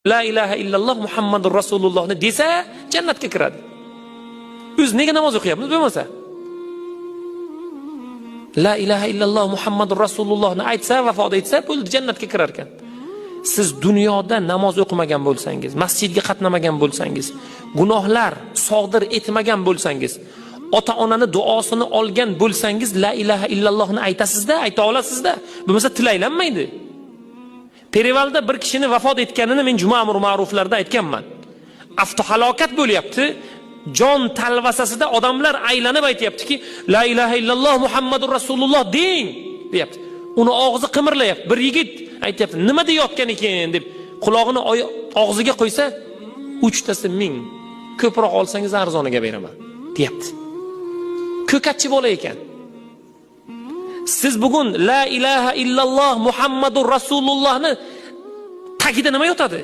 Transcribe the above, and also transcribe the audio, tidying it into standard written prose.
La ilaha illalloh Muhammadur Rasulullohni desa jannatga kiradi. O'zi nega namoz o'qiyapmiz bo'lmasa? La ilaha illalloh Muhammadur Rasulullohni aytsa, vafot etsa, bo'ldi, jannatga kirar ekan. Siz dunyoda namoz o'qimagan bo'lsangiz, masjidga qatnamagan bo'lsangiz, gunohlar sodir etmagan bo'lsangiz, ota-onani duosini olgan bo'lsangiz, la ilaha illallohni aytasizda, ayta olasizda. Bo'lmasa til aylanmaydi. Perivalda bir kishini vafot etganini men juma amr ma'ruflarda aytganman. Avtohalokat bo'lyapti. Jon talvasasida odamlar aylanib aytyaptiki, la ilaha illalloh Muhammadur Rasululloh deng deyapti. Uni og'zi qimirlayapti. Bir yigit aytyapti, nima deyotgan ekan deb qulog'ini og'ziga qo'ysa, uchtasi 1000. Ko'proq olsangiz arzoniga beraman deyapti. Ko'katchi bola ekan. Siz bugun la ilaha illalloh Muhammadur Rasulullohni tagida nima yotadi?